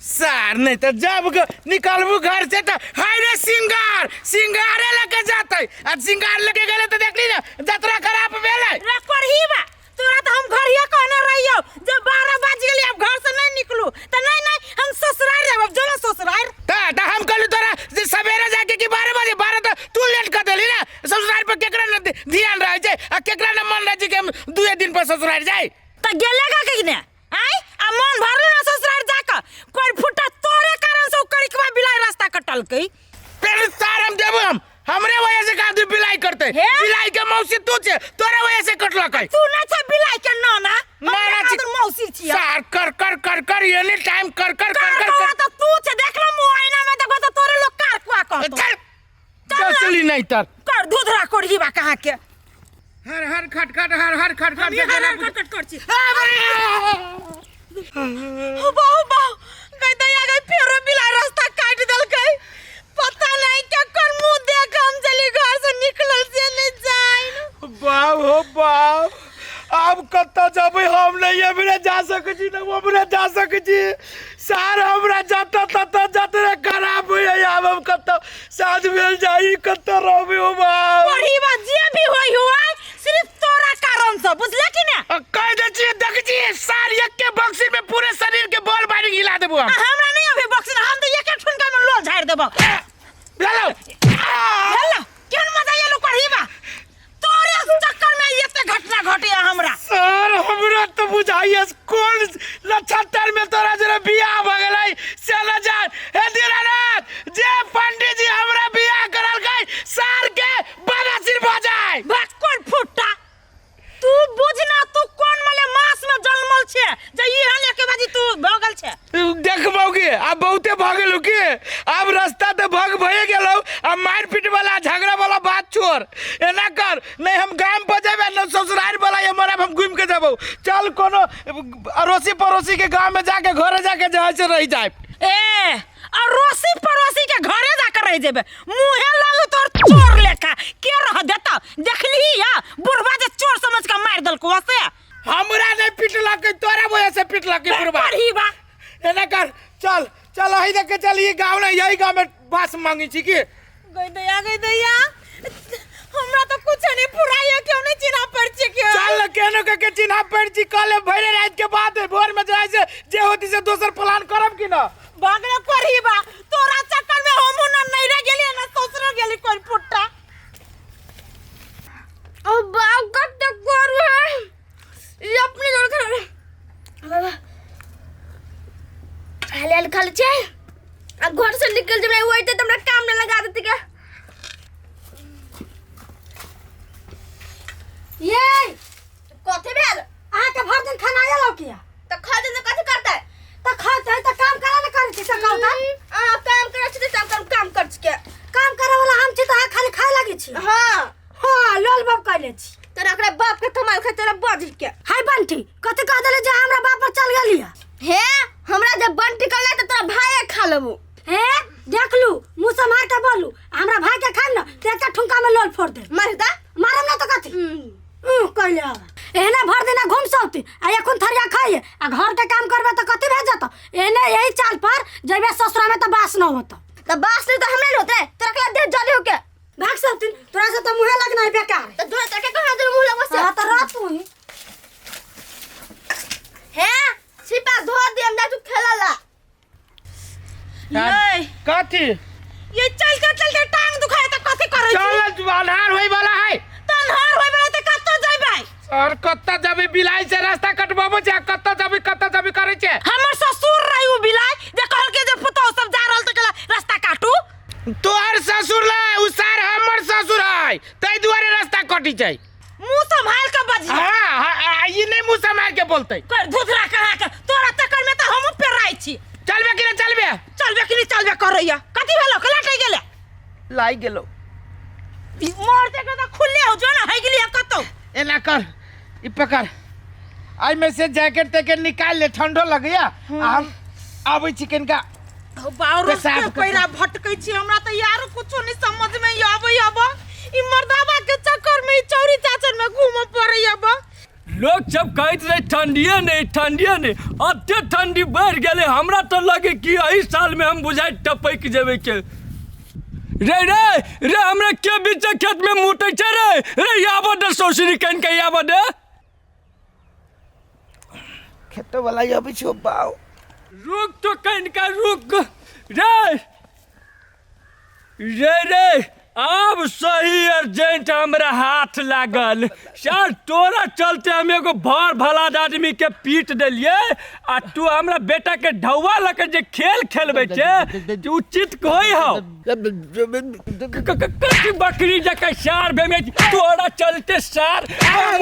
सार नहीं तो जब निकलबू घर से तो हाय रे सिंगार, सिंगारे लेके जाते आ सिंगार लेके गेले तो देखली ना जतरा खराब भेलै। रे करही बा तोरा तो हम घर ही कहने रहियो जब 12 बज गेली अब घर से नहीं निकलू तो नहीं नहीं हम ससुराल जाब, अब जो ना ससुराल। ता हम कहलू तोरा जे सवेरे जाके कि 12 बजे, 12 तो तू लेट कर देली ना। ससुराल पर केकरा न ध्यान रहे छै आ केकरा न मन रहे छै कि हम 2 दिन पर ससुराल जाय। त गेलेगा कि ने आय आ मन भरलू ना ससुराल जाके कोई फुटा तोरे कारण से करिकवा बिलाई रास्ता कटलकै। पेड़ सार हम देबो, हम हमरे वजह से कादू बिलाई करते। हे? बिलाई के मौसी तू छे, तोरे वजह से कटलकै। तू ना छे बिलाई के नाना, नाना हमरा छी। खातिर मौसी छियै। सार कर कर कर कर एनी टाइम कर कर कर कर कर कर। तो तू छे, देख लो मुंह आईना में देखो तो तोरे लोग कार कुआ कहतो। चल चल ना। चली नहीं तर कर दूधरा कोढ़ी बा कहाँ के। हर हर खट खट हर हर खट खट हम के हर गाना हर खट खट कर छी। आ, हो बाहु बाहु गई दया गई फेरो बिलाई रास्ता काट देलकै। पता नहीं केकर मुंह देख हम चली घर से निकलल से नहीं जाइन। बाप हो बाप, आब कतऽ जेबै हम नहीं हमरा जा सकै छी, न हमरा जा सकै छी। सार हमरा जतऽ ततऽ जतरे खराब होइए, आब हम कतऽ साँझ भेल जाई कतऽ रहबै हो बाप। पढ़ी बा जे भी होई हुआ सिर्फ तोरा कारण से, बुझले कि ना? आ, कह दे छियै, देख छियै, सार एक के बक्सी में पूरे शरीर के बॉल मारि के हिला देबो हम। आ, हमरा नहीं अभी बक्सी, हम तो एक एक ठुनका में लोल झाड़ देबो। हेलो। हेलो, केहन मजा एलो पढ़ी बा? तोरे चक्कर में एते घटना घटिया हमरा। सर हमरा तो बुझाइए कोन नक्षत्र में तोरा जरा बियाह भ गेलै से न जान। हे दीनानाथ, जे पंडित जी हमरा बियाह करलकै सार के बड़ा सिर भ जाय। भक्कड़ फुट्टा, तू बुझ ना तू कोन मले मास में जन्मल छे जे ई हन एके बाजी तू भ गेल छे। देख मौगी, आब बहुते भ गेलौ की, आब रास्ता तो भग भए गेलौ, आब मार पीट वाला झगड़ा वाला बात छोड़, एना कर नहीं हम गाम पर जेबे न ससुराल वाला हमर, आब हम घूम के जेबौ। चल कोनो अड़ोसी पड़ोसी के गांव में जाके घरे जाके जहाँ से रह जाए। ए अड़ोसी पड़ोसी के घरे जाकर रह जेबे, मुहे लागू तोर चोर लेखा के रह देता। देखली या बुढ़वा जे चोर समझ के मार देलको से। हमरा नहीं पिटलक, तोरा वजह से पिटलक बुढ़वा। पढ़ी बा। एना कर, चल चल अही देख के चल, ई गांव नहीं यही गांव में बास मांगी छी की। गई दैया गई दैया, हमरा तो कुछ नहीं पुराया, क्यों नहीं चिन्हा पड़ छी के। चल केनो के के चिन्हा पड़ छी, कल भरे रात के बाद भोर में जाय से जे होती से दोसर प्लान करब की ना। भागले करही बा, तोरा चक्कर में हमहु ना नैरा गेली ना ससुर गेली कोई पुट्टा। अब बाप कब तक करू है ये अपने जोड़ कर बाबा हाल हाल खाली छे आ घर से निकल जब नहीं हुई तो हमरा काम न लगा देती के। ये कथी भेल? अहाँ के भर दिन खाना आयल हो किया? त खा दिन कथी करतै? त खाते त काम करा न करै छी सकाल त। अहाँ काम करै छी त हम काम कर छी के। काम करे वाला हम छी त अहाँ खाली खाए लागे छी। हां हां लोल बाप कहले छी। तोरा ओकरा बाप के कमाल खा तोरा बाज के। हाय बंटी कथी कह देले जे हमरा बाप पर चल गेली है? हे हमरा जब बंटी कहले त तोरा भाई खा लेबू। हे देख लू मुंह से मार के बोलू, हमरा भाई के खाम न त एकटा ठुमका में लोल फोड़ दे। मार दा? मारम न त कथी? कहले आवा। एहने भर दिना घूम सौती आ एखन थरिया खाइए आ घर के काम करबे त कथी भए जतौ? एहने यही चाल पर जइबे ससुरा में त बास न होतौ। त बास न त हमरा न होतै, तोरा कला दे जले होके। भाग सौती, तोरा से त मुहे लगना है बेकार। त तोरा तोरा के कहाँ दे मुंह लगबो से? हां त रह तू ही। हे छिपा धो दे हम जा तू खेलला। नहीं। कथी? ये चलते चलते टांग दुखाए त कथी करै छी? चल अन्हार होय वाला है। त अन्हार होय वाला त कतऽ जइबै? और कतऽ जेबै? बिलाई से रास्ता कटबाबो छै, कतऽ जेबै कतऽ जेबै करै छै? हमर ससुर रही उ बिलाई जे कहलकै जे पुतोह सब जा रहल त कहला रास्ता काटू। तोहर ससुर लै उ सार हमर ससुर है, तै दुआरे रास्ता कटी छै। मुंह संभाल के बजिया। हां, हां, ई नहीं मुंह संभाल के बोलतै। कर धुधरा कहाँ के तोरा चक्कर में त हमहु पेराइ छी। चलबे कि नहीं चलबे? चलबे कि नहीं चलबे करैया? कथी भेलो? कला टै गेले? लाई गेलो। ई मर देखे त खुले हो जो ना है गेली कतौ। एना कर, ई पकड़, आई में से जैकेट तैकेट निकाल ले, ठंडो लगैया। आ हम आबै छी कनिका बाउरो पेशाब के कऽ के। पैरा भटकै छी, हमरा त यार कुछो नहीं समझ में आबै अब। ई मर्दाबा के चक्कर में ई चौरी चाचर में घूम पड़ै अब। लोग सब कहैत रहे ठंडिए नहीं, ठंडिए नहीं, एते ठंडी बढ़ि गेलै। हमरा तऽ लगे कि एहि सालमे हम बुझाइ टपकि जेबै के। रे रे रे, हमरा के बीच खेत में मुतै छै रे? रे आबऽ दे सौसरी कनि के, आबऽ दे। खेतो वाला अबै छौ बाउ। रुक तो कनिका रुक। रे रे रे, आब सही अर्जेंट हमरा हाथ लागल। सर तोरा चलते हम एगो भर भला आदमी के पीट देलिए आ तू हमरा बेटा के ढौआ लऽ के जे खेल खेलबै छै, उचित कहै हौ? कथी बकरी जकाँ सार भेमे? तोरा चलते सार हम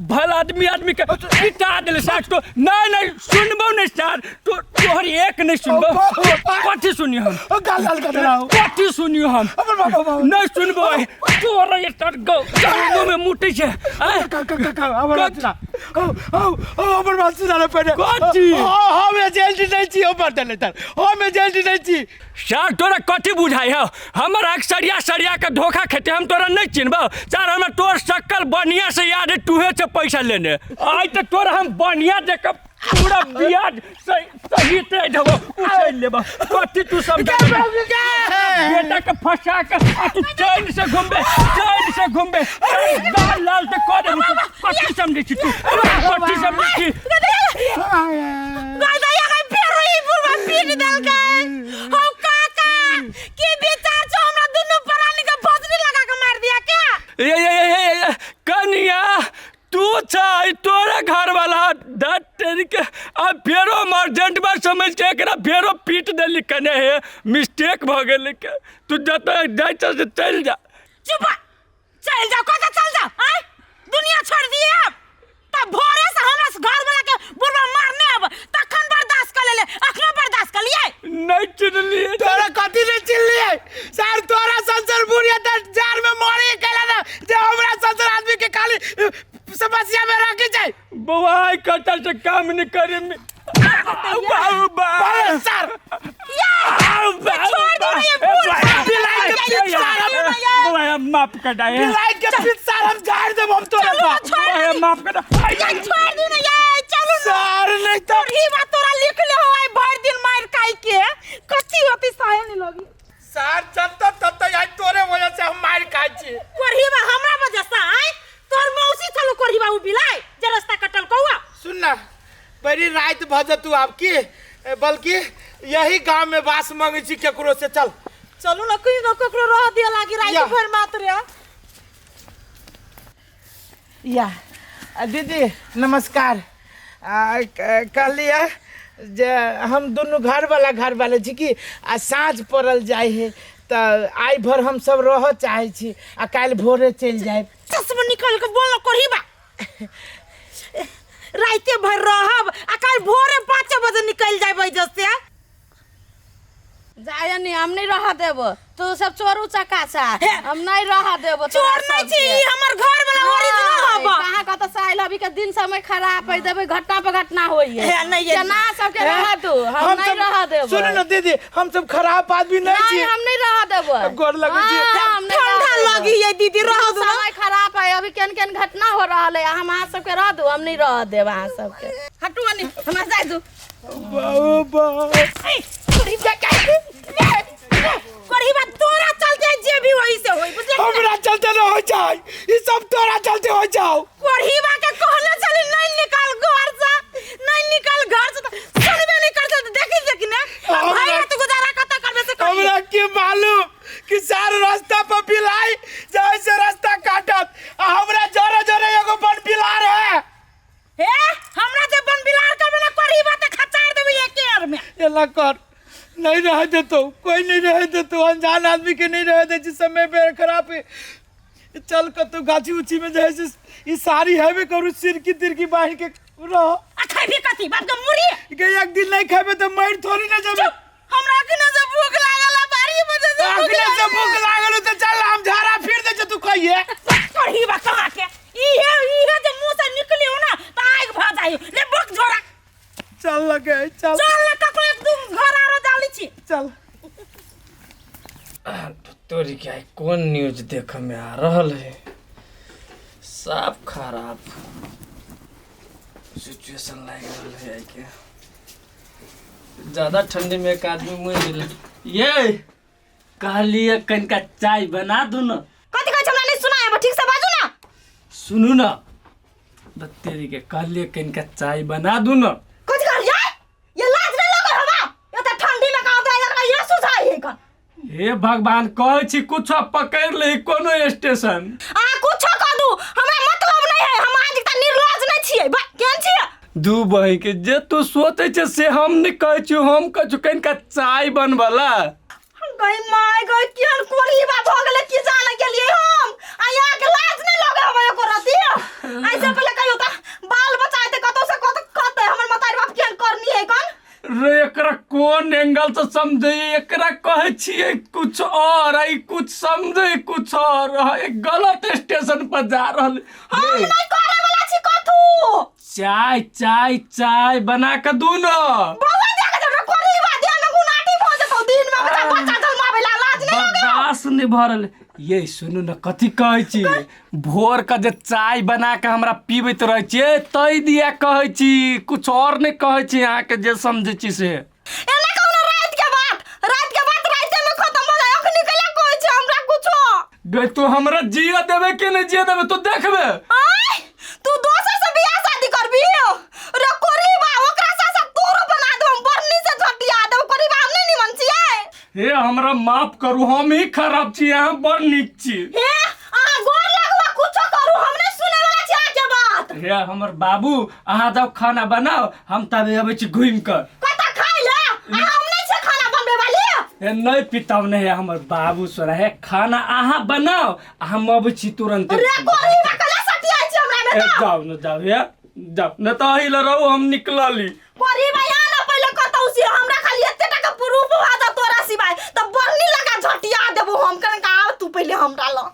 भला आदमी आदमी के पिटा देले सार। तो नहीं नहीं सुनबो नहीं सार, तो तोहर एक नहीं सुनबो। कथी सुनियो हम? कथी सुनियो हम? नहीं सुनबो तोरा। ये तर गौ में मुटै छै। हमर बात सुना पहिले। कथी? हम एजेंट नहीं छी, हमर देले तर हम एजेंट नहीं छी। सर तोरा कथी बुझाइ हौ? हमर आँख सरिया सरिया के धोखा खेते, हम तोरा नहीं चिन्हबौ सर? हमरा तोर शक्ल बढ़िया से याद है, तूहे से पैसा लेने आइ तऽ तोरा हम बढ़िया देख के पूरा ब्याज सही से देबो, उछैल लेबो। कथी तू सब बेटा के फंसा के आ तू चैन से घुमबे, चैन से घुमबे, लाल लाल ते कऽ देबो। कथी समझै छी तू? कथी समझै छी? गाय दैया गाय, फेरो ई बुढ़वा पीट देलकै। हौ काका, की विचार छौ? हमरा दुनू प्राणी के भोजनी लगा के मार दिया क्या? ये ये ये ये ये कनिया तू छै तोरा घर वाला दत तेरी के आ फेरो अर्जेंट बात समझ के एकरा फेरो पीट देली। कने हे मिस्टेक भ गेलै के, तू जतऽ जाइ छ से चलि जा। चुप, चल जाओ। कतऽ चल जाओ? आय दुनिया छोड़ दिए अब तब। भोरे से हमरा से घर वाला के बुढ़वा मारने अब तखन बर्दाश्त कर लेले, अखनो बर्दाश्त कर लिए। नहीं चिन्हलिए। तोरा कथी नहीं चिल्लिए सर? तोरा संसर बुढ़िया त जार में मरी गेला ना जे हमरा संसर आदमी के खाली समस्या में रखी छै। बौआ कतऽ से काम नहीं करे में। बाबू बा सर छोड़ दो ये बुढ़वा। बिलाई के पीठ सार, बौआ माफ कर दे। बिलाई के पीठ सार हम झाड़ देब हम तोरा। चलो छोड़ बौआ माफ कर दे। छोड़ दू ना ये, चलो ना। सर नहीं तो ही बात तोरा लिख ले हो। आई भर दिन मार खाई के कथी होती साहे नहीं लगी। सर जब तब तक आज तोरे वजह से हम मार खाइ छी। कोरहीबा हमरा वजह से? आय तोर मौसी छलो कोरहीबा उ बिलाई जे रास्ता कटल कौआ। सुन ना, बड़ी रात भऽ जेतू आब की, बल्कि यही गांव में बास मांगे छी केकरो से, चल। चलू ना, कहीं ना ककरो रह दिया लागी रात या। भर मात्र या दीदी नमस्कार। कहलियै जे हम दुनू घरवाला घरवाले छी कि आ साँझ पड़ल जाइ है तऽ आइ भर हम सब रहऽ चाहै छी आ काल्हि भोरे चलि जायब। चश्मा निकाल के बोल कोरहीबा, राते भर रहब आ काल भोरे 5 बजे निकल जाब एहिजा से। जाय नहीं, हम नहीं रह देबो। तू सब चोर उचक्का छा, हम नहीं रह देबो। चोर नहीं छी, ई हमर घर वाला ओरिजिनल हब। कहाँ कत से आइल? अभी के दिन समय खराब है, देबे घटना पर घटना होई है। हे, नहीं, ये- केना सबके रह दू? हम नहीं रह देबो। सुनू ने दीदी, हम सब खराब आदमी नहीं नहीं छी। हम नहीं रह देबो। गोर लगै छी। हाँ, हम नहीं रह ठंडा देबो। लगी है दीदी, रह दू ना। समय खराब है, अभी केन केन घटना हो रहा है, हम अहाँ सबके रह दू? हम नहीं रह देब अहाँ सबके। हटू नहीं, हमरा जाय दू। बाबू बा कोरहीबा तोरा चलते जे भी वही से होई, बुझले? हमरा चलते न हो जाए, ई सब तोरा चलते हो जाओ। कोरहीबा के कहले चली नहीं निकाल घर से, नहीं निकाल घर से, तो सुनबे नहीं करते। तो देखी देखी ना अब भाई तो गुजारा कत करबे से करिए। हमरा के मालूम कि सार रास्ता पर बिलाई जाए से रास्ता काटत आ हमरा जोरे जोरे एगो बन बिलार है। हे, हमरा जे बन बिलार करबे ना कोरहीबा त खचार देबे एक एयर में। एला कर नहीं रह देतो, कोई नहीं रह देतो, अनजान आदमी के नहीं रह दे। जिस समय बेर खराब है, चल कतौ गाछी उछी में जाए से ई सारी हेबे करू सिरकी तिरकी बांध के रह। आ खैबी कथी बाप के मुरी? के एक दिन नहीं खेबे तो मर थोड़ी ना जेबे। हमरा अखने से भूख लागल है, बारी बजे से भूख अखने से लागल। भूख लागल हो तो चल हम झाड़ा फिर दे तू कहिए। कोरहीबा कहाँ के इहे इहे जे मुंह से निकली हो ना त आग भ जाई ले बक झोरा। चल लगे चल। चल ना, ककरो एक दू घर आरो जाली छी। चल। तोरी क्या कोन न्यूज देख में आ रहल है, सब खराब। सिचुएशन लागि रहल है आइके। ज्यादा ठंडी में एक आदमी मरि गेलै। ये कहलिए कनिका चाय बना दू न। कथी कहै छै हमरा नहीं सुनाय, ठीक से बाजू ना। सुनू न बतेरी के, कहलिए कनिका चाय बना दू न। कथी कहलिए? ये लाज नहीं लगल हवा ये त ठंडी में कहाँ तो एकरा ये सुझाई है कन। हे भगवान, कहै छी कुछो पकड़ि ले कोनो स्टेशन। अहाँ कुछो कह दू, हमरा मतलब नहीं है। हम आज तक निर्लज नहीं छियै बा केहन छियै? दू बहिन के जे तू सोचै छै से हम नहि कहै छियौ, हम कहै छियौ कनिका चाय बनबला। गई my गई, केहन कोरीबा भ गेलै की जाने गेलियै हम। आ यहाँ के लाज नहीं लगे हवे एको रति। ऐसे पहले कहियो त बाल बच्चा हेतै कतौ से कतौ कहतै हमर मतारी बाप केहन करनी है कन। रे एकरा कोन एंगल से समझै? एकरा कहै छियै कुछ और आ ई कुछ समझै कुछ और। एक गलत स्टेशन पर जा रहल। हम नहीं करे वाला छी कथू। चाय चाय चाय बना के दू न। बौआ देख जब कोरीबा देह में गुनाटी भ जेतौ दिन में बच्चा बच्चा जन्माबै ला लाज नहीं लगे। बर्दाश्त नहीं भऽ रहल। ये सुनू न, कथी कहै छी, भोर के जे चाय बना के हमरा पीबैत रहै छियै तै दिया कहै छी, कुछ और नहि कहै छी अहाँके जे समझै छी से। एना कहू ना, रात के बात रात के बात राते में खत्म हो जाए, अखनी कैला कहै छै हमरा कुछो? गे तू हमरा जिया देबे कि नहि जिया देबे तू देखबे। आय तू दोसर से बियाह शादी करबी रे कोरीबा? ओकरा सा सा तोरो बना देब हम, बरनी से झटिया देब कोरीबा। हम नहीं निमन छियै। हे हमरा माफ करू, हम ही खराब छी, अहाँ बड़ नीक छी। हे अहाँ गोर लगवा कुछो करू, हम नहीं सुने वाला छी अहाँ के बात। हे हमर बाबू, अहाँ जाउ खाना बनाओ, हम तबे अबै छी घुमि कऽ। कतऽ खाइ ले? आ हम नहीं छै खाना बनबे वाली। हे नहीं पिताव नहीं है हमर बाबू सोना। हे खाना अहाँ बनाओ, आ हम अबै छी तुरंत। रे कोरीबा कला सटियाइ छी हमरा में ए, त। जाउ न जाउ, हे जाउ न तऽ अही लए रहू, हम निकलली। कोरीबा यहाँ ना पहिले कतौ से हमरा खाली एते टाका प्रूफ भऽ जा तोरा सिवाय त बरनी लगा झटिया देबो हम। कन का आब तू पहिले हमरा ल।